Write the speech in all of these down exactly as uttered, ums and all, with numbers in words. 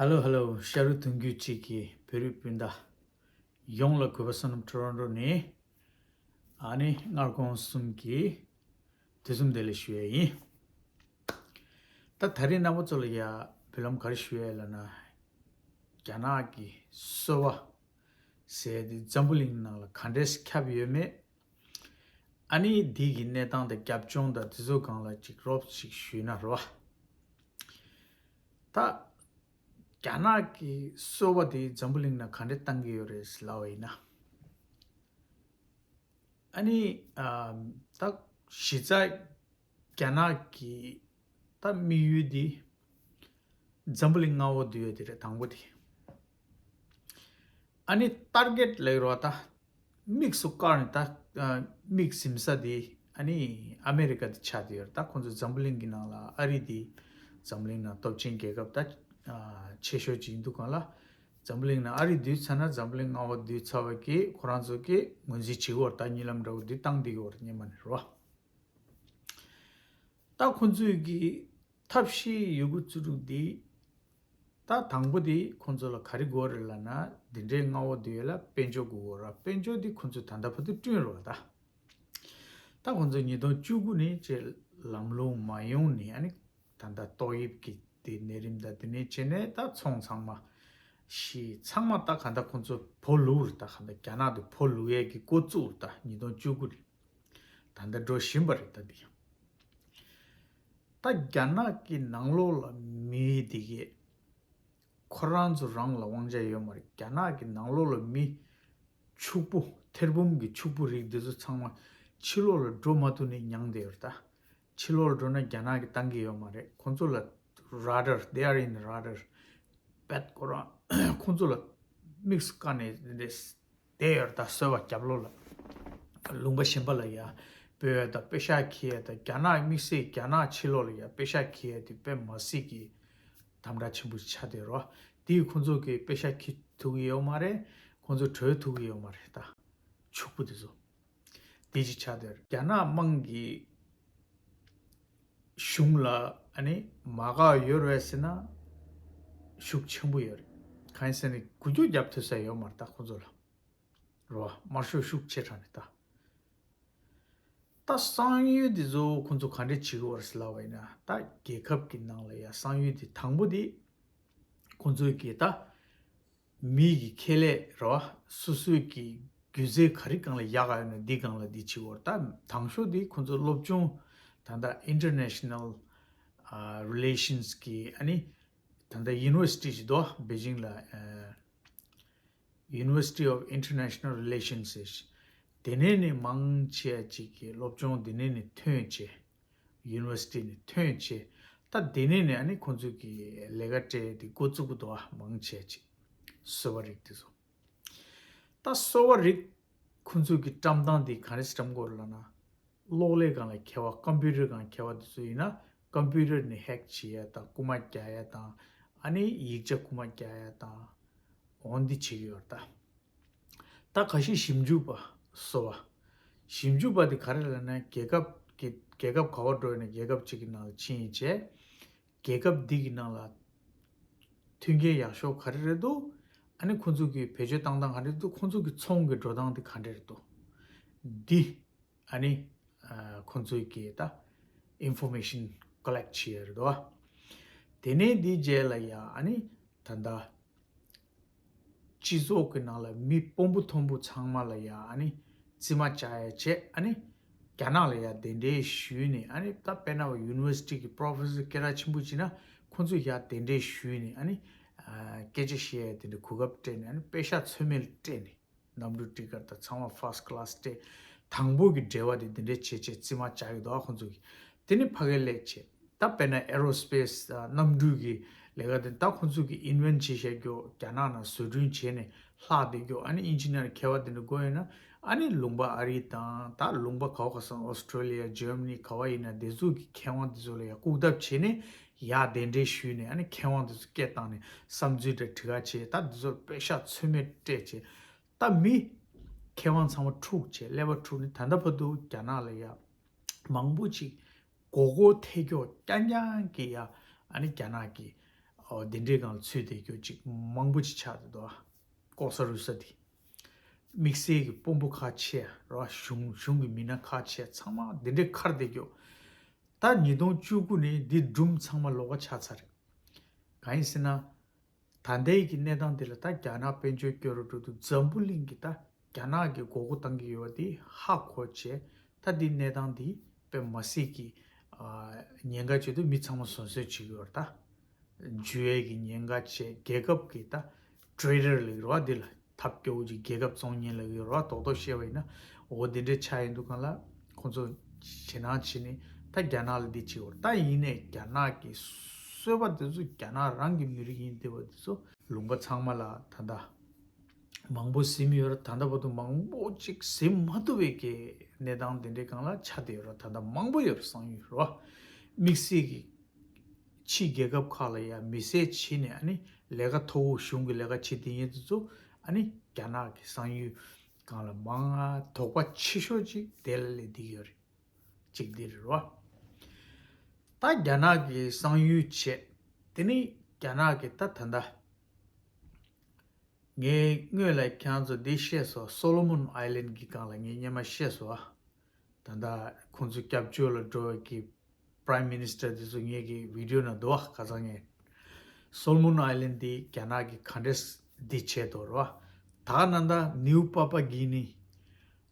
ཧ་ལོ་ཧ་ལོ། ཤ་རུ་དུང་རྒྱུད་གཅིག་གི་བོད་རིགས་སྤུན་ཟླ་ཡོངས་ལ་གུས་པ་བསོད་ནམས་ཊོ་རོན་ཊོ་ནས། ཨ་ནི་སྔར་གོང་གསུམ་གྱི་དུས་གསུམ་བདེ་ལེགས་ཞུ་ཡས་ཡིན། ད་ད་རེས་རྣམ་པ་ཚོ་ལ་ཡ་བུ་ལམ་ག་རེ་ཞུ་ཡས་ལབ་ན། རྒྱ་ནག་གི་སོ་པ་ཟེར་ཡས་དེ་འཛམ་བུ་གླིང་ནང་ལ་ག་འདྲས་ཁྱབ་ཡོད་མེད། ཨ་ནི་འདི་གི་གནས་སྟངས་དང་རྒྱབ་ལྗོངས་དང་དེ་ཚོ་སྒང་ལ་ཅིག་རོབ་ཅིག་ཞུས་ན་རོ། ད་རྒྱ་ནག་གི་སོ་པ་དེ་འཛམ་བུ་གླིང་ནང་ག་འདྲས་བཏང་གི་ཡོད་རེད་ལབ་པ་ཡིན་ན། ཨ་ནི་ཨ་ད་གཞི་རྩ་རྒྱ་ནག་གི་ད་དམིགས་ཡུལ་དེ་འཛམ་བུ་གླིང་མངའ་འོག་བསྡུ་ཡས་དེ་རེད། དང་པོ་དེ། ཨ་ནི་ཊར་གེཊ་ལབ་རོ། ད་དམིགས་སུ་བཀར་ནས་ད་ཨ་དམིགས་ཟིན་ས་དེ་ཨ་ནི་ཨ་མེ་རི་ཀ་དེ་ཆགས་བསྡད་ཡོད་རེད། ད་ཁོང་ཚོ་འཛམ་བུ་གླིང་གི་ནང་ལ་ཨ་རི་དེ་འཛམ་གླིང་ནང་སྟོབས་ཆེན་རྒྱལ་ཁབ་ད་ཨ་ཆེ་ཤོས་ཅིག་ཡིན་དུས་སྒང་ལ། འཛམ་བུ་གླིང་ནང་ཨ་རི་བསྡུས་ཚར་ན་འཛམ་བུ་གླིང་མངའ་འོག་བསྡུས་ཚར་བ་གི་ཁོ་རང་ཚོ་གི་ངོས་འཛིན་བྱེད་ཀྱི་ཡོད་རེད། ད་གཉིད་ལམ་འདྲ་བོ་འདི་བཏང་བསྡད་ཀྱི་ཡོད་རེད། སྔོན་མ་ནས་རོ། ད་ཁོང་ཚོས་ཀྱི་ཐབས་ཤེས་ཡོད་དགུ་བཅུ་དྲུག་འདི། ད་དང་པོ་འདི་ཁོང་ཚོ་ལ་ག་རེ་དགོས་རེད་ལབ་ན། འདི་འདྲའི་མངའ་འོག་འདི་ཡོད་ལ་དཔལ་འབྱོར་དགོས་ར། དཔལ་འབྱོར་འདི་ཁོང་ཚོས་ད་ལྟ་བར་དུ་བསྐྲུན་རོགས་ད། ད་ཁོང་ཚོ་ཉིས་སྟོང་བཅུ་དགུ་ནས་ཅེ་ལམ་ལྷོང་མ་ཡོང་ནས་ཨ་ནི་ད་ལྟ་ཏོག་དབྱིབས་ཀྱི་དེ་ནད་རིམས་དང་དེ་ནས་བྱས་ནས་ད་ཚོང་ཚང་མ་ཤི། ཚང་མ་ད་ག་ད་ཁོང་ཚོ་བོ་ལུག་རེད། ད་ག་ད་རྒྱ་ནག་དུ་བོ་ལུག་ཡས་ཀྱི་འགོ་བཙུགས་རེད། ད་ཉིས་སྟོང་བཅུ་དགུ་ནས། ད་ལྟ་འགྲོ་བཞིན་པ་རེད། ད་འདི་ཡང་ད་རྒྱ་ནག་གི་ནང་ལོགས་ལ་མི་འདི་གས་ཁོ་རང་ཚོ་རང་ལ་དབང་ཆ་ཡོད་མ་རེད། རྒྱ་ནག་གི་ནང་ལོགས་ལ་མི་ཕྱུག་པོ་ཐེར་འབུམ་གྱི་ཕྱུག་པོ་རིགས་འདི་ཚོ་ཚང་མ་ཕྱི་ལོགས་ལ་འགྲོ་མ་ཐུབ་ནས་མྱངས་བསྡད་ཡོད་རེད། ད་ཕྱི་ལོགས་ལ་འགྲོ་ན་རྒྱ་ནག་གིས་བཏང་གི་ཡོད་མ་རེད། ཁོང་ཚོ་ལ་ར་ཌར། They are in radar. བེད་ཁོ་རང་ཁོང་ཚོ་ལ་དམིགས་སུ་བཀར་ནས་འདི་འདྲས་བསྡད་ཡོད་རེད། ད་སོ་པ་རྒྱབ་ལོགས་ལ་ལུང་པ་གཞན་པ་ལ་ཡ་སྤོས་ཡ་དང་པེ་ཤག་འཁྱེར་ཡ་དང་། རྒྱ་ནག་དམིགས་བསལ་རྒྱ་ནག་ཕྱི་ལོགས་ལ་ཡ་པེ་ཤག་འཁྱེར་ཡ་དེ་དཔེ་མ་སྲིད་ཀྱི་དམ་དྲག་ཆེན་པོ་ཆགས་བསྡད་རོ། དེ་ཁོང་ཚོ་གིས་པེ་ཤག་འཁྱེར་ཐུབ་ཀྱི་ཡོད་མ་རེད། ཁོང་ཚོ་བྲོས་ཐུབ་ཀྱི་ཡོད་མ་རེད། ད་ཕྱུག་པོ་དེ་ཚོ་དེ་ཅིག་ཆགས་བསྡད་རེད། རྒྱ་ནག་དམངས་ཀྱི་གཞུང་ལ་ཨ་ནི་མ་དགའ་ཡོད་རེད་ཟེར་ན་ཤུགས་ཆེན་པོ་ཡོད་རེད། གང་ཡིན་ཟེར་ན་འགུལ་སྐྱོད་རྒྱབ་ཐུབ་ས་ཡོད་མ་རེད། ད་ཁོང་ཚོ་ལ་རོ། དམར་ཤོག་ཤུགས་ཆེ་དྲགས་ནས་ད། ད་གསང་ཡུལ་འདི་ཚོ་ཁོང་ཚོ་ག་འདྲས་བྱེད་ཀྱི་ཡོད་རེད་ཟེར་ལབ་པ་ཡིན་ན། ད་རྒྱལ་ཁབ་ཀྱི་ནང་ལ་ཡ་གསང་ཡུལ་འདི་དང་པོ་འདི་ཁོང་ཚོའི་གི་ད་མི་གི་ཁེ་ལས་རོ། སོ་སོའི་གི་སྒྱུ་རྩལ་ག་རེ་སྒང་ལ་ཡག་ག་ཡོད་ན་འདི་སྒང་ལ་འདི་བྱེད་ཀྱི་ཡོད་རེད། ད་དང་ཤོས་འདི་ཁོང་ཚོ་སློབ་སྦྱོང་ད་ལྟ་ཨིན་ཊར་ནེ་ཤ་ནལ་ཨ་རི་ལེ་ཤན་སི་གི་ཨ་ནི་ད་ལྟ་ཡུ་ནི་ཝར་སི་ཊི་ཞིག་འདུག་པ། པེ་ཅིང་ལ་ཨ། University of International Relations ཟེར། དེ་ནས་ནི་མང་ཆེ་ཅིག་གི་སློབ་སྦྱོང་དེ་ནས་ནི་ཐོན་བྱས། ཡུ་ནི་ཝར་སི་ཊི་ནས་ཐོན་བྱས། ད་དེ་ནས་ནི་ཨ་ནི་ཁོང་ཚོ་གི་ལས་ཀ་སྤྲད་དེ་འགོ་བཙུགས་ཀྱི་འདུག་པ། མང་ཆེ་ཅིག་སོ་པ་རིགས་དེ་ཚོ། ད་སོ་པ་རིགས་ཁོང་ཚོ་གི་བཀྲམ་སྟངས་དེ་ག་རེ་བཀྲམ་དགོས་རེད་ལབ་ན། གློག་ཀླད་སྒང་ལ་མཁས་པ། ཀམ་པུ་ཊར་སྒང་མཁས་པ་དེ་ཚོ་ཡིན་ན་ཀམ་པུ་ཊར་ནས་ཧེག་བྱེད་ཡ་དང་། རྐུ་མ་རྒྱག་ཡ་དང་། ཨ་ནི་ཡིག་ཆ་རྐུ་མ་རྒྱག་ཡ་དང་། འོ་འདི་བྱེད་ཀྱི་ཡོད་རེད་ད། ད་ཁ་ཤས་ཞིབ་འཇུག་པ་སོ་པ། ཞིབ་འཇུག་པ་དེ་ག་རེ་ལབ་ན། རྒྱལ་ཁབ་ཀྱི་རྒྱལ་ཁབ་ག་པར་འགྲོ་ཡིན་ན་རྒྱལ་ཁབ་ཅིག་གི་ནང་ལ་ཕྱིན་བྱས། རྒྱལ་ཁབ་འདི་གི་ནང་ལ་མཐུན་རྐྱེན་ཡག་ཤོས་ག་རེ་རེད་འདུག་ཨ་ནི་ཁོང་ཚོ་གི་བེད་སྤྱོད་བཏང་སྟངས་ག་རེ་འདུག་ཁོང་ཚོ་གི་ཚོང་གི་འགྲོ་སྟངས་དེ་ག་འདྲ་རེད་འདུག་འདི་ཨ་ནི་ཨ་ཁོང་ཚོའི་གི་ད་ཨིན་ཕོར་མེ་ཤན་ཀོ་ལེག་བྱེད་ཡ་རེད་འདུག་དེ་ནས་འདི་རྗེས་ལ་ཡ་ཨ་ནི་ད་ལྟ་སྤྱི་ཚོགས་ཀྱི་ནང་ལ་མི་དཔོན་པོ་མཐོན་པོ་ཚང་མ་ལ་ཡ་ཨ་ནི་རྩིས་མ་བཅག་ཡ་བྱས། ཨ་ནི་རྒྱ་ནག་ལ་ཡ་གདན་འདྲེན་ཞུས་ནས། ཨ་ནི་ད་དཔེར་ན་ཡུ་ནི་ཝར་སི་ཊི་གི་པོ་རོ་ཕེ་སར་སྐད་གྲགས་ཆེན་པོ་བྱས་ན་ཁོང་ཚོ་ཡ་གདན་འདྲེན་ཞུས་ནས། ཨ་ནི་ཨ་སྐད་ཆ་བཤད་ཡ་དེ་འདྲ་གོ་སྐབས་སྤྲད་ནས། ཨ་ནི་པེ་ཤག་ཚོད་མེད་ལ་སྤྲད་ནས། གནམ་གྲུ་ཊི་ཀེཊ་དང་ཚང་མ་ཕར་སི་ཊི་ཀ་ལེ་སི་སྤྲད། དང་པོ་གི་འབྲེལ་བ་དེ་འདི་འདྲས་བྱས་བྱས་རྩིས་མ་བཅག་གི་འདུག་ཁོང་ཚོ་གིས། དེ་ནི་ཕ་གིར་སླེབས་བྱས། ད་དཔེར་ན་ཨེ་རོ་སི་པེ་སི་གནམ་གྲུ་གི་ལས་ཀ་དེ་ད་ཁོང་ཚོ་གིས་ཨིན་ཝེན་ཊི་བྱས་བཞག་རྒྱུ། རྒྱ་ནག་ནང་བཟོ་སྐྲུན་བྱས་ནས་ལྷག་བསྡད་རྒྱུ། ཨ་ནི་ཨིན་ཇི་ནི་ཡར་མཁས་པ་དེ་འདྲ་དགོས་ཡོད་ན། ཨ་ནི་ལུང་པ་ཨ་རི་དང་། ད་ལུང་པ་ག་བ་ག་སོང་། ཨོ་སི་ཊྲེ་ལི་ཡ། ཇར་མ་ནི། ག་བ་ཡིན་ན་དེ་ཚོ་གི་མཁས་དབང་དེ་ཚོ་ལ་ཡ་སྐུག་ཐབས་བྱས་ནས་ཡར་གདན་འདྲེན་ཞུས་ནས། ཨ་ནི་མཁས་དབང་དེ་ཚོ་སྐད་བཏང་ནས་བསམ་ཚུལ་འདྲ་དྲི་ག་བྱས། ད་དེ་ཚོར་པེ་ཤག་ཚོད་མེད་སྤྲད་བྱས། ད་མི་མཁས་དབང་ཚང་མ་འཁྲུག་བྱས། ཀླད་པ་འཁྲུག་ནས་ད་ལྟ་བར་དུ་རྒྱ་ནག་ལ་ཡ་མང་པོ་ཅིག་མགོ་སྐོར་ཐེབས་ཀྱོག་རྐྱང་རྐྱང་གི་ཡ། ཨ་ནི་རྒྱ་ནག་གི་ འདི་འདྲའི་སྒང་ལ་ཚུད་བསྡད་རྒྱུ་ཅིག་མང་པོ་ཅིག་ཆགས་བསྡད་འདུག་ཨ། ལྐོག་ཟ་རུལ་ཟ་དེ། དམིགས་བསལ་གྱི་དཔོན་པོ་ཁག་ཆེ་ར་གཞུང་གཞུང་གི་མི་སྣ་ཁག་ཆེ་ཚང་མ་འདི་འདྲའི་ཁར་བསྡད་རྒྱུ། ད་ཉིས་སྟོང་བཅུ་དགུ་ནས་འདི་སྒྲུང་ཚང་མ་ལོགས་ཀ་ཆགས་ཚར་རེད། གང་ཡིན་ཟེར་ན། ད་ལྟའི་གི་གནས་སྟངས་འདི་ལ་ད་རྒྱ་ནག་དཔལ་འབྱོར་སྐྱོ་རུ་འགྲོ་འདུག་འཛམ་བུ་གླིང་གི་ད་རྒྱ་ནག་གི་མགོ་སྐོར་བཏང་གི་ཡོད་པ་འདི་ཧ་གོ་བྱས། ད་འདི་གནས་སྟངས་འདི་དཔེ་མ་སྲིད་ཀྱི་ཉེན་ཁ་བྱེད་དུས་མི་ཚང་མ་བཟོད་གསོལ་བྱེད་ཀྱི་ཡོད་རེད་ད། འཇུ་བའི་གི་ཉེན་ཁ་བྱས་རྒྱལ་ཁབ་ཀྱི་ད་ཊེ་རེ་ཌར་ལ་རོ་འདི་ལ་ཐབས་སྐྱོ་བོ་ཅིག་རྒྱལ་ཁབ་བཙོང་ཉེན་ལ་ཡོད་རོ་རྡོག་རྡོག་བཤད་པ་ཡིན་ན། འོ་འདི་འདྲའི་ཆ་ཡིན་འདུག་གང་ལ་ཁོང་ཚོ་ཇེ་ནང་ཕྱིན་ནས་ད་རྒྱ་ནག་ལ་འདི་བྱེད་འོར་ད་ཡིན་ནས་རྒྱ་ནག་གི་གསོད་པ་དེ་ཚོ་རྒྱ་ནག་རང་གི་མི་རིགས་ཡིན་བསྡད་པ་དེ་ཚོ་ལུང་པ་ཚང་མ་ལ་ད་ལྟ་མང་པོ་ཟིན་ཡོད་ར་ད་ལྟ་བར་དུ་མང་པོ་ཅིག་ཟིན་མ་ཐུབ་པའི་གི་གནས་སྟངས་དེ་འདྲའི་སྒང་ལ་ཆགས་བསྡད་ཡོད་ར་ད་ལྟ་མང་པོ་ཡོད་ར་གསང་ཡུལ་རོ། དམིགས་བསལ་གྱི་ཕྱི་རྒྱལ་ཁབ་ཁག་ལ་ཡང་མི་སེར་བྱེད་ནས་ཨ་ནི་ལས་ཀ་མཐོ་བོ་གཞུང་གི་ལས་ཀ་བྱེད་དེ་ཡིན་དུས་ཚོ་ཨ་ནི་རྒྱ་ནག་གི་གསང་ཡུལ་སྒང་ལ་མང་ང་དོགས་པ་ཆེ་ཤོས་ཅིག་དེ་ལ་སླེབས་བསྡད་ཡོད་རེད། གཅིག་འདི་རེད་རོ། ད་རྒྱ་ནག་གི་གསང་ཡུལ་བྱས། དེ་ནི་རྒྱ་ནག་གི་ད་ད་ལྟ་ངས་སྔོན་ལ་ཁྱེད་རང་ཚོ་འདི་བཤད་སོང་སོ་ལོ་མོན་ཨའི་ལན་གྱི་སྒང་ལ་ངས་སྔོན་མ་བཤད་སོང་ཨ། ད་ལྟ་ཁོང་ཚོ་སྐྱབས་བཅོལ་ལ་འགྲོ་བའི་གི་Prime Minister དེ་ཚོ་ངེད་ཀྱི་video ནང་འདུག་བ། ཁ་སང་ངས་སོལ་མོན་ཨའི་ལན་འདི་རྒྱ་ནག་གི་ག་འདྲས་འདི་བྱས་འདུག་རོ། ད་ནང་ད་ནིའུ་པ་པ་གི་ནི་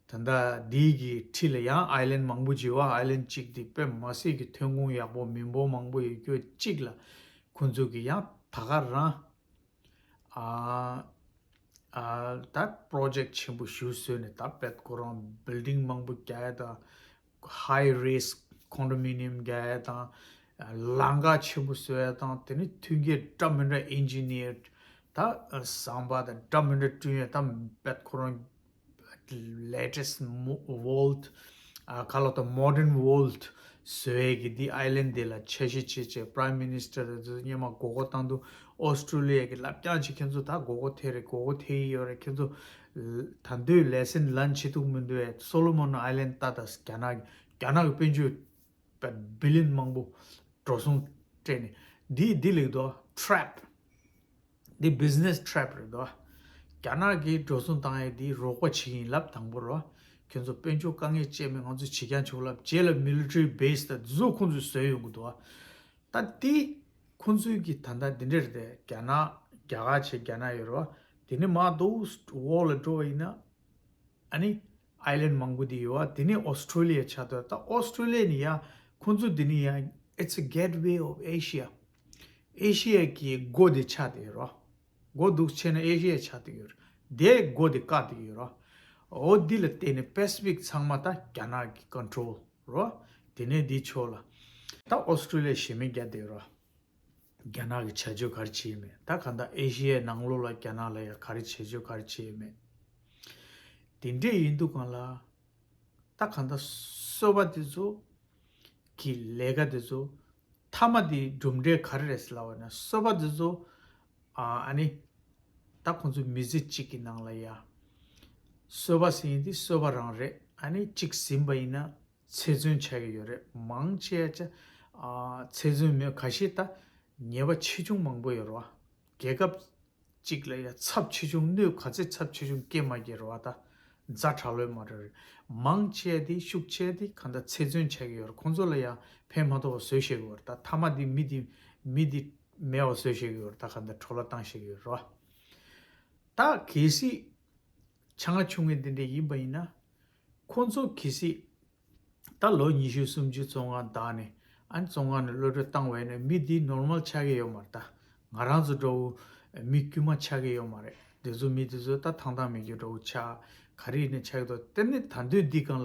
ད་ལྟ་འདི་གི་འཁྲིས་ལ་ཡང་ཨའི་ལན་མང་པོ་བྱེད་བ། ཨའི་ལན་གཅིག་འདི་དཔེ་མ་སྲིད་ཀྱི་ཐོན་ཁུངས་ཡག་པོ་མི་འབོར་མང་པོ་ཡོད་རྒྱུ་གཅིག་ལ་ཁོང་ཚོ་གི་ཡང་ད་ག་རང་ཨ་ཨ་ད་པོ་རོ་ཇེཀ་ཆེན་པོ་ཞིག་བཟོས་ནས་ད་དཔེ་ཁོ་རང་building མང་པོ་རྒྱག་ཡ་དང་high rise condominium རྒྱག་ཡ་དང་ལམ་ཁ་ཆེན་པོ་བཟོ་ཡ་དང་དེ་ནི་མཐུན་རྐྱེན་འདྲ་མི་འདྲ་engineered ད་བཟང་པ་དང་འདྲ་མི་འདྲ་བསྐྲུན་ཡ་དང་དཔེ་ཁོ་རང་latest mo- vault ཨ་ག་ལ་ད་modern vault བཟོ་ཡས་ཀྱི་འདི་ཨའི་ལན་འདི་ལ་འཆར་གཞི་བྱེད་བྱས་Prime Minister དེ་ཚོ་སྔོན་མ་མགོ་སྐོར་བཏང་དུས་ཨོ་སི་ཀྲོ་ལི་ཡ་གི་ལབ་རྐྱང་ཅིག་ཁྱེད་ཚོ་ད་མགོ་སྐོར་ཐེབས་རེད། མགོ་སྐོར་ཐེབས་ཡི་ཡོད་རེད། ཁྱེད་ཚོ་ད་དུང་lesson learn བྱེད་ཐུབ་མི་འདུག་ཨེ། སོ་ལོ་མོན་ཨའི་ལན་ད་ད་རྒྱ་ནག་རྒྱ་ནག་གི་དཔལ་འབྱོར་པ་billion མང་པོ་འགྲོ་སོང་སྤྲད་ནས་འདི་འདི་ལེགས་འདུག trap འདི་business trap རེད་དོ། རྒྱ་ནག་གིས་འགྲོ་སོང་བཏང་ཡས་འདི་རོགས་པ་བྱེད་ཀྱི་ཡིན་ལབ་དང་པོ་རོ། ཁྱོད་ཚོ་དཔལ་འབྱོར་དཀའ་ངལ་སྤྱད་མེད་ང་ཚོ་བྱེད་རྐྱང་ཆོག་ལབ་རྗེས་ལ་military base དང་འདི་ཚོ་ཁོང་ཚོས་བཟོས་ཡོང་གི་འདུག་ད་འདི་ཁོང་ཚོའི་གི་ད་ལྟ་འདི་འདྲ་རེད་དེ་རྒྱ་ནག་རྒྱ་གར་བྱས་རྒྱ་ནག་ཡོད་རོ། དེ་ནི་མ་གཏོགས་war ལ་འགྲོ་བ་ཡིན་ན། ཨ་ནི་ཨའི་ལན་མང་པོ་དེ་ཡོད་ཨ། དེ་ནི་ཨོ་སི་ཀྲོ་ལི་ཡ་ཆགས་འདུག་ད་ཨོ་སི་ཀྲོ་ལི་ཡ་ནི་ཡ་ཁོང་ཚོ་དེ་ནི་ཡ་it's a gateway of Asia། ཨེ་ཤི་ཡ་གི་སྒོ་དེ་ཆགས་བསྡད་ཡོད་རོ། སྒོ་འདུག་བྱས་ན་ཨེ་ཤི་ཡ་ཆགས་བསྡད་ཡོད་རེད། དེ་སྒོ་དེ་བཀག་བསྡད་ཡོད་རོ། འོ་འདི་ལ་བརྟེན་ནས་པེ་སི་ཕིག་ཚང་མ་ད་རྒྱ་ནག་གི་control རོ། དེ་ནས་འདི་ཕྱོགས་ལ་ད་ཨོ་སི་ཀྲོ་ལི་ཡ་ཞེ་མེར་རྒྱག་བསྡད་ཡོད་རོ། རྒྱ་ནག་གིས་བྱ་སྤྱོད་ག་རེ་བྱས་ཡོད་མེད། ད་གང་ལྟར་ཨེ་ཤི་ཡའི་ནང་ལོགས་ལ་རྒྱ་ནག་ལ་ཡང་ག་རེ་བྱ་སྤྱོད་ག་རེ་བྱས་ཡོད་མེད། དེ་འདྲས་ཡིན་དུས་གང་ལ། ད་གང་ལྟར་སོ་པ་དེ་ཚོ་གི་ལས་ཀ་དེ་ཚོ་མཐའ་མ་དེ་གྲུབ་འབྲས་ག་རེ་རེད་ཟེར་ལབ་པ་ན་སོ་པ་དེ་ཚོ་ཨ་ཨ་ནི་ད་ཁོང་ཚོ་མི་ཚེ་གཅིག་གི་ནང་ལ་ཡ་སོ་པ་ཟེར་ཡིན་དེ་སོ་པ་རང་རེད། ཨ་ནི་གཅིག་ཟིན་པ་ཡིན་ན། ཚེ་བཙོན་ཆགས་ཀྱི་ཡོད་རེད། མང་ཆེ་ཆ་ཨ་ཚེ་བཙོན་མེད་ཁ་ཤས་ད་ཉེས་པ་ཆེ་ཆུང་མང་པོ་ཡོད་རེད་བ། རྒྱལ་ཁབ་གཅིག་ལ་ཡ་ཚབས་ཆེ་ཆུང་གནོད་ག་ཚད་ཚབས་ཆེ་ཆུང་སྐྱེལ་མ་སྐྱེལ་རེད་བ། ད་ཛ་དྲག་ལོས་མ་རེད། མང་ཆེ་དེ་ཤུགས་ཆེ་དེ་ག་འདྲ་ཚེ་བཙོན་ཆགས་ཀྱི་ཡོད་རེད། ཁོང་ཚོ་ལ་ཡ་ཕན་མ་ཐོགས་པ་བཟོས་བཞག་གི་ཡོད་རེད། ད་མཐའ་མ་དེ་མི་དེ་མི་དེ་མེད་པ་བཟོས་བཞག་གི་ཡོད་རེད། ད་ག་འདྲ་འཕྲོ་བརླག་བཏང་བཞག་གི་ཡོད་རེད་བ། ད་གལ་སྲིད་ཆུང་ང་ཆུང་ངུ་འདི་འདྲ་ཡིན་པ་ཡིན་ན། ཁོང་ཚོ་གལ་སྲིད་ད་ལོ་ཉི་ཤུ་སུམ་ཅུ་བཙོན་ཁང་བདག་ནས་ཨ་ནི་བཙོན་ཁང་ནས་གློད་གྲོལ་བཏང་བས་ན་མི་འདི་normal ཆགས་ཀྱི་ཡོད་མ་རེད། ད་ང་རང་ཚོ་འདྲ་བོ་མི་དཀྱུས་མ་ཆགས་ཀྱི་ཡོད་མ་རེད། འདི་ཚོ་མི་འདི་ཚོ་ད་ཐང་ཐང་མེད་རྒྱུ་འདྲ་བོ་ཆགས། ག་རེ་ཡིན་ན་ཆགས་ཀྱི་འདུག་དེ་ནི་ད་དུང་འདི་སྒང་ལ་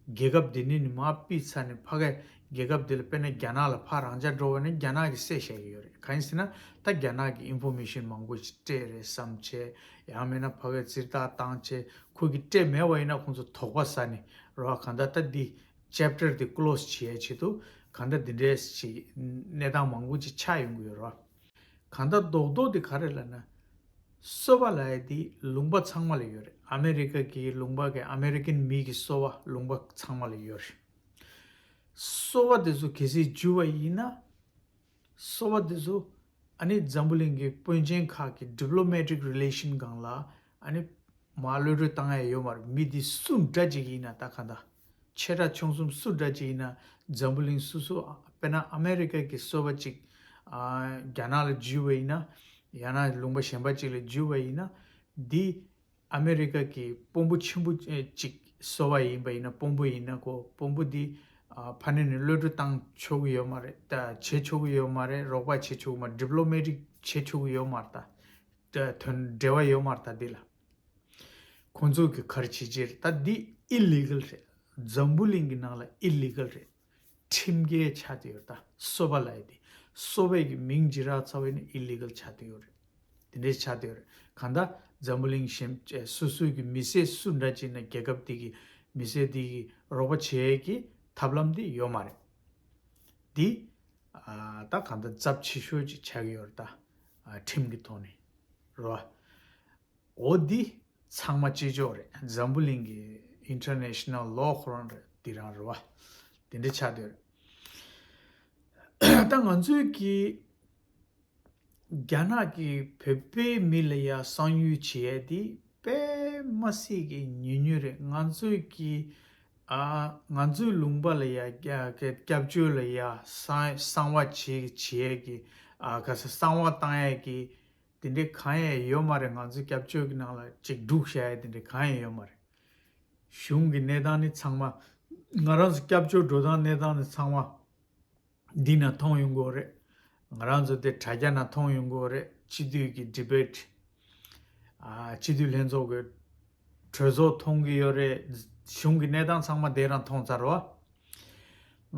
རྒྱལ་ཁབ་འདི་ནས་ནི་མར་ཕུད་ཚར་ནས་ཕ་གི་རྒྱལ་ཁབ་འདི་ལ་དཔེར་ན་རྒྱ་ནག་ལ་ཕར་རང་འཇགས་འགྲོ་བ་ནི་རྒྱ་ནག་གིས་བསད་བཞག་གི་ཡོད་རེད། གང་ཡིན་ཟེར་ན་ད་རྒྱ་ནག་གིས་ཨིན་ཕོར་མེ་ཤན་མང་པོ་ཞིག་སྤྲད་རེད་བསམ་བྱས། ཡང་མིན་ན་ཕ་གིར་ཙིར་ཐག་བཏང་བྱས། ཁོ་གིས་སྤྲད་མེད་པ་ཡིན་ན་ཁོང་ཚོ་དོགས་པ་ཟ་ནས་རེད་བ། གང་ལྟར་ད་འདི་chapter འདི་close བྱེད་ཡའི་ཆེད་དུ་གང་ལྟར་འདི་འདྲའི་ཞིག་གནས་སྟངས་མང་པོ་ཅིག་ཆགས་ཡོང་གི་ཡོད་རེད་བ། གང་ལྟར་རྡོག་རྡོག་འདི་ག་རེ་ལབ་ན། སོ་པ་ལབ་ཡ་འདི་ལུང་པ་ཚང་མ་ལ་ཡོད་རེད། ཨ་མེ་རི་ཀ་གི་ལུང་པ་གི་ཨ་མེ་རི་ཀན་མི་གི་སོ་པ་ལུང་པ་ཚང་མ་ལ་ཡོད་རེད། སོ་པ་དེ་ཚོ་གལ་སྲིད་འཇུ་བ་ཡིན་ན། སོ་པ་དེ་ཚོ་ ཨ་ནི་འཛམ་བུ་གླིང་གི་དཔོན་ཆེན་ཁག་གི་diplomatic relation་སྒང་ལ་ཨ་ནི་མར་གློད་གྲོལ་བཏང་ཡ་ཡོད་མ་རེད། མི་འདི་སུ་འདྲ་ཅིག་ཡིན་ན། ད་གང་ལྟར་ཆེ་ཕྲ་ཆུང་གསུམ་སུ་འདྲ་ཅིག་ཡིན་ན། འཛམ་བུ་གླིང་སོ་སོ་དཔེར་ན་ཨ་མེ་རི་ཀ་གི་སོ་པ་ཅིག་ཨ་རྒྱ་ནག་ལ་འཇུས་པ་ཡིན་ན། ཡང་ན་ལུང་པ་གཞན་པ་ཅིག་ལ་འཇུས་པ་ཡིན་ན། འདི་ཨ་མེ་རི་ཀ་གི་དཔོན་པོ་ཆེན་པོ་ཅིག་སོ་པ་ཡིན་པ་ཡིན་ན། དཔོན་པོ་ཡིན་ན་ཁོ་དཔོན་པོ་འདི་ཨ་ཕ་ནས་ནས་གློད་གྲོལ་བཏང་ཆོག་གི་ཡོད་མ་རེད། ད་བྱེད་ཆོག་གི་ཡོད་མ་རེད། རོགས་པ་བྱེད་ཆོག་གི་མ། diplomatic་བྱེད་ཆོག་གི་ཡོད་མ་རེད། ད་དོན་འབྲེལ་བ་ཡོད་མ་རེད། ད་འདི་ལ་ཁོང་ཚོ་གི་ག་རེ་བྱེད་ཀྱི་རེད། ད་འདི་illegal་རེད། འཛམ་བུ་གླིང་གི་ནང་ལ་illegal་རེད། ཁྲིམས་འགལ་ཆགས་བསྡད་ཡོད་རེད། ད་སོ་པ་ལབ་ཡ་དེ་སོ་པའི་གི་མིང་ཅིག་རག་ཚར་བ་ཡིན་ན་illegal་ཆགས་བསྡད་ཡོད་རེད། དེ་འདྲས་ཆགས་བསྡད་ཡོད་རེད། གང་ལྟར་འཛམ་བུ་གླིང་གཞན་སོ་སོའི་གི་མི་སེར་སུ་འདྲ་ཅིག་ན་རྒྱལ་ཁབ་དེ་གི་མི་སེར་དེ་གི་རོགས་པ་བྱེད་ཡས་ཀྱི་ཐབས་ལམ་དེ་ཡོད་མ་རེད། འདི་ཨ་ད་གང་ལྟར་ཚབས་ཆེ་ཤོས་ཅིག་ཆགས་ཀྱི་ཡོད་རེད། ད་ཨ་ཁྲིམས་ཀྱི་ཐོག་ནས་རེད་བ། འོ་འདི་ཚང་མ་བྱེད་ཆོག་རེད། འཛམ་བུ་གླིང་གི་international law་ཁོ་རང་རེད། འདི་རང་རེད་བ། དེ་འདྲ་ཆགས་བསྡད་ཡོད་རེད། ད་ང་ཚོའི་གི་རྒྱ་ནག་གིས་བོད་པའི་མི་ལ་ཡ་གསང་ཡུལ་བྱེད་ཡས་དེ་དཔེ་མ་སྲིད་ཀྱི་ཉུང་ཉུང་རེད། ང་ཚོའི་གི་ཨ་ང་ཚོའི་ལུང་པ་ལ་ཡ་སྐྱབས་བཅོལ་ལ་ཡ་གསང་གསང་བ་བྱེད་བྱེད་ཡས་ཀྱི་ཨ་ག་ས་གསང་བ་བཏང་ཡས་ཀྱི་དེ་འདྲའི་གང་ཡང་ཡོད་མ་རེད། ང་ཚོའི་སྐྱབས་བཅོལ་གྱི་ནང་ལ་ཅིག་སྒྲུག་བཞག་ཡས་དེ་འདྲའི་གང་ཡང་ཡོད་མ་རེད། གཞུང་གི་གནས་སྟངས་ནི་ཚང་མ་ང་རང་ཚོ་སྐྱབས་བཅོལ་འགྲོ་སྟངས་གནས་སྟངས་ནི་ཚང་མ་འདི་ན་མཐོང་ཡོང་གི་ཡོད་རེད། ང་རང་ཚོ་དེ་དྲ་རྒྱ་ན་མཐོང་ཡོང་གི་ཡོད་རེད། སྤྱི་འཐུས་ཀྱི་debate་ཨ་སྤྱི་འཐུས་ལྷན་ཚོགས་ཀྱི་གྲོས་ཚོགས་མཐོང་གི་ཡོད་རེད། གཞུང་གི་གནས་སྟངས་ཚང་མ་དེ་རང་མཐོང་ཚར་བ།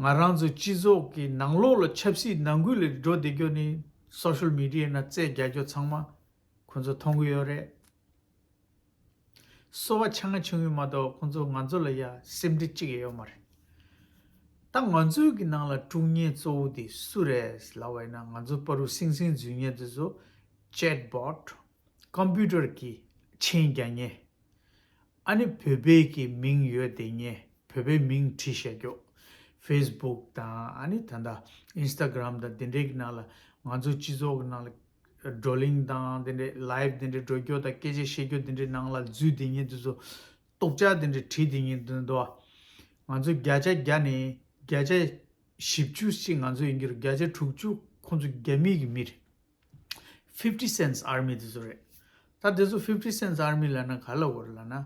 ང་རང་ཚོ་སྤྱི་ཚོགས་ཀྱི་ནང་ལོགས་ལ་ཆབ་སྲིད་ནང་ཁུལ་ལ་འགྲོ་བསྡད་རྒྱུ་ནི་social media་ན་རྩད་རྒྱག་རྒྱུ་ཚང་མ་ཁོ་ཚོ་མཐོང་གི་ཡོད་རེད། སོ་པ་ཆང་ཆུང་ཡོད་མ་གཏོགས་ཁོ་ཚོ་ང་ཚོ་ལ་ཡ་སེམས་ཁྲལ་གཅིག་ཡང་ཡོད་མ་རེད། ད་ང་ཚོའི་གི་ནང་ལ་དཀྲུག་མཁན་གཙོ་བོ་དེ་སུ་རེད་ལབ་པ་ཡིན་ན། ང་ཚོ་པ་རུ་སིང་སིང་འཛུལ་མཁན་དེ་ཚོ་chatbot་computer་གི་མཆན་རྒྱག་མཁན། ཨ་ནི་བོད་པའི་གི་མིང་ཡོད་དེ་ངས་བོད་པའི་མིང་བྲིས་བཞག་རྒྱུ། Facebook་དང་ཨ་ནི་ད་ལྟ་Instagram་དང་དེ་འདྲའི་གི་ནང་ལ་ང་ཚོ་སྤྱི་ཚོགས་གི་ནང་ལ་བགྲོ་གླེང་དང་དེ་འདྲའི་live་དེ་འདྲའི་འགྲོ་རྒྱུ་དང་སྐད་ཆ་བཤད་རྒྱུ་དེ་འདྲའི་ནང་ལ་འཛུལ་དེ་ངས་དེ་ཚོ་རྟོག་འཆར་དེ་འདྲའི་བྲིས་དེ་ངས་དེ་འདུག་ང་ཚོ་བརྒྱ་ཆ་བརྒྱ་ནས་བརྒྱ་ཆ་བཞི་བཅུ་ཞིག་ང་ཚོ་ཡིན་གྱི་རེད། བརྒྱ་ཆ་དྲུག་ཅུ་ཁོང་ཚོ་རྒྱ་མི་གི་མི་རེད། fifty cents army་དེ་ཚོ་རེད། ད་དེ་ཚོ་fifty cents army་ལབ་ན་ག་ལབ་དགོས་རེད་ལབ་ན།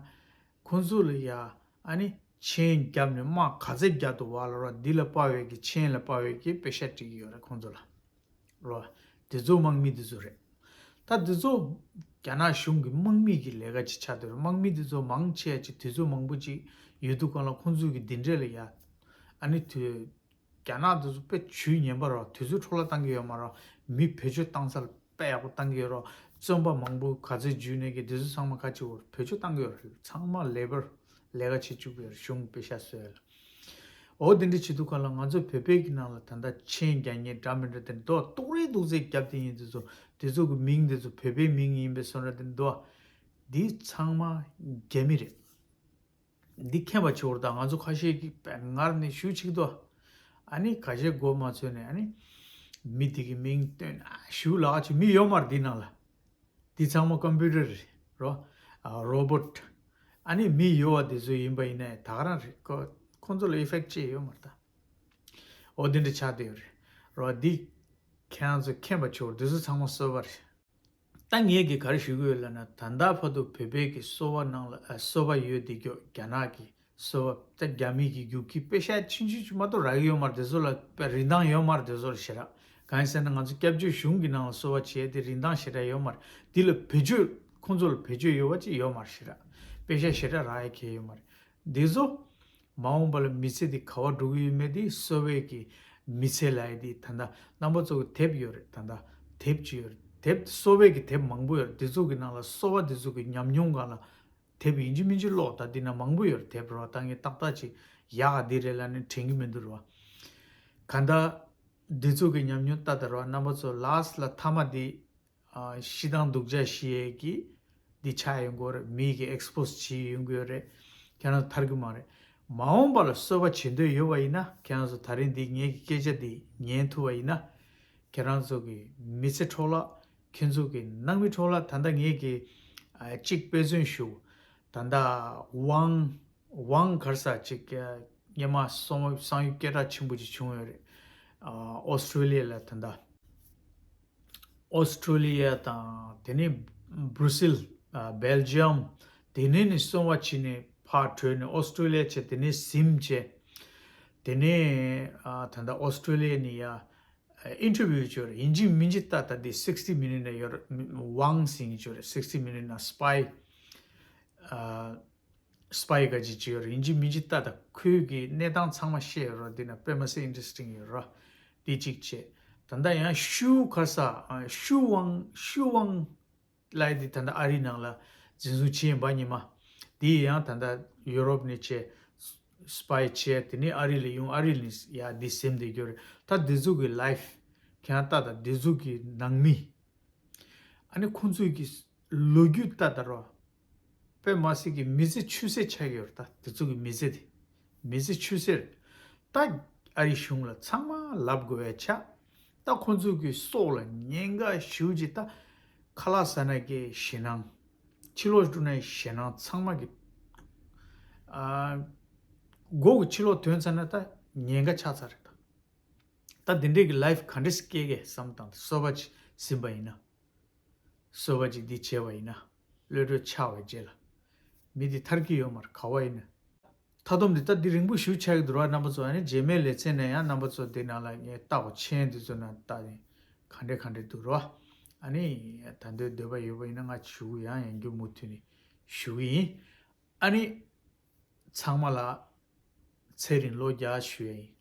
ཁོང་ཚོ་ལ་ཡ་ཨ་ནི་མཆན་རྒྱབ་ནས་དམག་ག་ཚད་རྒྱག་ཐུབ་པ་ལ་རོ། འདི་ལ་དཔའ་བའི་གི་མཆན་ལ་དཔའ་བའི་གི་པེ་ཤ་སྤྲད་ཀྱི་ཡོད་རེད་ཁོང་ཚོ་ལ་རོ། དེ་ཚོ་དམག་མི་དེ་ཚོ་རེད། ད་དེ་ཚོ་རྒྱ་ནག་གཞུང་གི་དམག་མི་གི་ལས་ཀ་ཅིག་ཆགས་བསྡད་རེད། དམག་མི་དེ་ཚོ་མང་ཆེ་ཅིག་དུས་ཚོད་མང་པོ་ཅིག་ཡོད་དུས་སྒང་ལ་ཁོང་ཚོ་གི་འདི་འདྲས་ལ་ཡ་ཨ་ནི་དུས་རྒྱ་ནག་དེ་ཚོ་དཔེ་ཇུས་ཉན་པ་རོ། དུས་ཚོད་འཕྲོ་བརླག་བཏང་གི་ཡོད་མ་རོ། མི་བེད་སྤྱོད་བཏང་ས་དཔེ་ཡག་པོ་བཏང་གི་ཡོད་རོ། བཙོན་པ་མང་པོ་ག་ཚོད་འཇུས་ནས་གི་དེ་ཚོ་ཚང་མ་ག་ཅིག་བོ་བེད་སྤྱོད་བཏང་གི་ཡོད་རེད། ཚང་མ་ལེ་བར་ལས་ཀ་བྱེད་བཅུག་གི་ཡོད་རེད། གཞུང་པེ་ཤ་སོས་ལ། འོ་དེ་འདྲ་བྱེད་དུས་སྒང་ལ་ང་ཚོ་བོད་པའི་གི་ནང་ལ་ད་ལྟ་མཆན་རྒྱག་མཁན་འདྲ་མི་འདྲ་དེ་འདྲ་ཏོག་རེ་ཏོག་ཙེ་རྒྱབ་དེ་ཡིན། དེ་ཚོ་དེ་ཚོ་གི་མིང་དེ་ཚོ་བོད་པའི་མིང་ཡིན་པའི་བཟོ་འདྲ་དེ་འདྲ་འདུག་འདི་ཚང་མ་རྒྱ་མི་རེད། འདི་མཁྱེན་པ་བྱེད་དགོས་རེད། ད་ང་ཚོ་ཁ་ཤས་ཀྱིས་དཔེ་ངར་ནས་ཞུ་ཆེ་གི་འདུག་ཨ་ནི་ཁ་ཤས་མགོ་མ་ཚོས་ནས་ཨ་ནི་མི་དེ་གི་མིང་བཏོན་ཨ་ཞུ་ལབ་ཅིག་མི་ཡོད་མ་རེད་འདི་ནང་ལ། འདི་ཚང་མ་ཀམ་པུ་ཊར་རེད་རོ། ཨ་རོ་བོ་ཊི། ཨ་ནི་མི་ཡོད་པ་དེ་ཚོ་ཡིན་པ་ཡིན་ནའི་ད་ག་རང་རེད། ཁོ་ཁོང་ཚོ་ལ་ཨི་ཕེག་ཊི་ཅི་ཡོད་མ་རེད་ད། འོ་དེ་འདྲ་ཆགས་བསྡད་ཡོད་རེད་རོ། འདི་ཁྱེད་རང་ཚོ་མཁྱེན་པ་བྱེད་དགོས་རེད། དེ་ཚོ་ཚང་མ་སོ་པ་རེད། ད་ངས་ཀྱིས་ག་རེ་ཞུ་གི་ཡོད་ལབ་ན། ད་ལྟ་བར་དུ་བོད་པའི་གི་སོ་པ་ནང་ལ་ཨ་སོ་པ་ཡོད་བསྡད་རྒྱུ། རྒྱ་ནག་གི་སོ་པ་ད་རྒྱ་མི་གི་རྒྱུག་ཁྱི་པེ་ཤ་ཆུང་ཆུང་ཆུང་མ་གཏོགས་རག་གི་ཡོད་མ་རེད། དེ་ཚོ་ལ་དཔེ་རིན་ཐང་ཡོད་མ་རེད། དེ་ཚོ་ལ་ཞེ་དྲག་གང་ཡིན་ཟེར་ན་ང་ཚོ་སྐྱབས་བཅོལ་གཞུང་གི་ནང་ལ་སོ་པ་བྱས་དེ་རིན་ཐང་ཞེ་དྲག་ཡོད་མ་རེད། འདི་ལ་བེད་སྤྱོད་ཁོང་ཚོ་ལ་བེད་སྤྱོད་ཡོད་པ་ཅིག་ཡོད་མ་རེད། ཞེ་དྲག་པེ་ཤ་ཞེ་དྲག་རག་ཡ་གང་ཡང་ཡོད་མ་རེད། འདི་ཚོ་མ་འོངས་པ་ལ་མི་ཚེ་འདི་ག་པར་འགྲོ་གི་ཡོད་མེད་དེ་སོ་པའི་གི་མི་ཚེ་ལབ་ཡ་དེ། ད་ལྟ་རྣམ་པ་ཚོ་གི་དེབ་ཡོད་རེད། ད་ལྟ་དེབ་ཅིག་ཡོད་རེད། དེབ་སོ་པའི་གི་དེབ་མང་པོ་ཡོད་རེད། དེ་ཚོ་གི་ནང་ལ་སོ་པ་དེ་ཚོ་གི་ཉམས་མྱོང་སྒང་ལ་དེབ་ཡིན་གཅིག་མིན་གཅིག་ཀློག་ད་འདི་ན་མང་པོ་ཡོད་རེད། དེབ་རོ་ད་ངས་ཏག་ཏག་ཅིག་ཡག་ག་འདི་རེད་ལབ་ནས་དྲན་གི་མི་འདུག་རོ། ག་ད་འདི་ཚོ་གི་ཉམས་མྱོང་ལྟ་ད་རོ། རྣམ་པ་ཚོ་ལ་སི་ལ་མཐའ་མ་འདི་ཨ་ཤི་དང་སྡུག་ཅག་ཤི་ཡས་ཀྱི་འདི་ཆགས་ཡོང་གི་ཡོད་རེད། མི་གི་ཨེག་སི་པོ་སི་བྱེད་ཡོང་གི་ཡོད་རེད། ཁྱེད་རང་ཚོ་ཐར་གི་མ་རེད། མ་འོངས་པ་ལ་གསོད་པ་བྱེད་འདོད་ཡོད་པ་ཡིན་ན། ཁྱེད་རང་ཚོ་ད་རིང་འདི་ངེད་ཀྱི་སྐད་ཆ་འདི་ཉན་ཐུབ་པ་ཡིན་ན། ཁྱེད་རང་ཚོ་གི་མི་ཚེ་འཕྲོ་བརླག་ཁྱེད་ཚོ་གི་ནང་མི་འཕྲོ་བརླག་ད་ལྟ་ངེད་ཀྱི་ཨ་གཅིག་དཔེ་མཚོན་ཞུ། ད་ལྟ་ཝང་ཝང་གར་ས་གཅིག་སྔོན་མ་གསང་གསང་ཡུལ་སྐད་གྲགས་ཆེན་པོ་ཅིག་བྱུང་ཡོད་རེད། ཨ་ཨོ་སི་ཀྲོ་ལི་ཡ་ལ་ད་ལྟ་ཨོ་སི་ཀྲོ་ལི་ཡ་དང་དེ་ནས་བྷུ་རུ་སིལ་ཨ་སྦེལ་ཇི་ཡམ། དེ་ནས་ནི་གསང་བ་བྱས་ནས་ཕར་བྲོས་ནས་ཨོ་སི་ཀྲོ་ལི་ཡ་བྱས། དེ་ནས་ཟིམ་བྱས། དེ་ནས་ཨ་ད་ལྟ་ཨོ་སི་ཀྲོ་ལི་ཡ་ནས་ཡ་ཨིན་ཊར་བིའུ་བྱས་ཡོད་རེད། ཡིན་གཅིག་མིན་གཅིག་ལྟ་ད་འདི་སིག་སི་ཊི་མི་ནིཊ་ནས་ཡོད་རེད། ཝང་ཟེར་མཁན་བྱས་ཡོད་རེད། སིག་སི་ཊི་མི་ནིཊ་ནང་སི་པའི་ཨ་སི་པའི་ག་ཅིག་བྱས་ཡོད་རེད། ཡིན་གཅིག་མིན་གཅིག་ལྟ་ད་ཁོའི་གི་གནས་སྟངས་ཚང་མ་བཤད་ཡོད་རེད། འདི་ན་དཔེ་མ་སྲིད་ཨིན་ཊརེ་སི་ཊིང་ཡོད་རེད། འདི་གཅིག་བྱས། ད་ལྟ་ཡང་ཤུ་ག་ས་ཨ་ཤུ་ཝང་ཤུ་ཝང་ལའི་འདི་ད་ལྟ་ཨ་རི་ནང་ལ་འཛིན་བཟུང་བྱས་ཡིན་པ་ཉི་མ། དེ་ཡང་ད་ལྟ་ཡུ་རོབ་ནས་བྱས། སི་པའི་བྱས། དེ་ནས་ཨ་རི་ལ་ཡོང་། ཨ་རི་ལ་ཡ་འདི་ཟིན་བསྡད་རྒྱུ་རེད། ད་འདི་ཚོ་གི་ལའིཕ་ཁྱེད་རང་ལྟ་ད། འདི་ཚོ་གི་ནང་མི་ཨ་ནི་ཁོང་ཚོའི་གི་ལོ་རྒྱུས་ལྟ་ད་རོ། དཔེ་མ་སྲིད་ཀྱི་མི་ཚེ་ཆུད་ཟོས་ཆགས་ཀྱི་ཡོད་རེད། ད་དེ་ཚོ་གི་མི་ཚེ་དེ་མི་ཚེ་ཆུད་ཟོས་རེད། ད་ཨ་རི་གཞུང་ལ་ཚང་མ་ལབ་དགོས་པའི་ཆ། ད་ཁོང་ཚོ་གི་སྲོག་ལ་ཉེན་ཁ་ཞེ་པོ་ཅིག་ད་ཁ་ལག་ཟ་ན་གི་ཞེད་སྣང་། ཕྱི་ལོགས་འགྲོ་ནའི་ཞེད་སྣང་། ཚང་མ་གི་ཨ་མགོ་གི་ཕྱི་ལོགས་ཐོན་ཚར་ན་ད་ཉེན་ཁ་ཆགས་ཚར་རེད་ད། ད་དེ་འདྲས་ཀྱི་ལའིཕ་ག་འདྲས་སྐྱེལ་གི་བསམ་བཏང་སྟེ་སོ་པ་ཅིག་ཟིན་པ་ཡིན་ན། སོ་པ་ཅིག་འདི་བྱས་པ་ཡིན་ན། གློད་གྲོལ་ཆགས་པའི་རྗེས་ལ་མི་འདི་ཐར་གྱི་ཡོད་མ་རེད། ག་བ་ཡིན་ན། མཐའ་སྡོམ་འདི་ད་འདི་རིང་པོ་ཞེ་པོ་ཆགས་ཀྱི་འདུག་ར། རྣམ་པ་ཚོ་ཨ་ནི་རྗེས་མའི་ལེ་ཚན་ནས་ཡང་རྣམ་པ་ཚོ་འདི་ནང་ལ་ངས་ལྟ་བ་མཆན་འདི་ཚོ་ནང་ལྟ་ནས་ག་འདྲས་ག་འདྲས་འདུག་ར། ཨ་ནི་ད་འདོད་འདོད་པ་ཡོད་པ་ཡིན་ན་ང་ཞུ་ཡང་ཡང་རྒྱུ་མུ་མཐུད་ནས་ཞུ་གི་ཡིན། ཨ་ནི་ཚང་མ་ལ་ཚེ་རིང་ལོ་བརྒྱ་ཞུ་ཡ་ཡིན།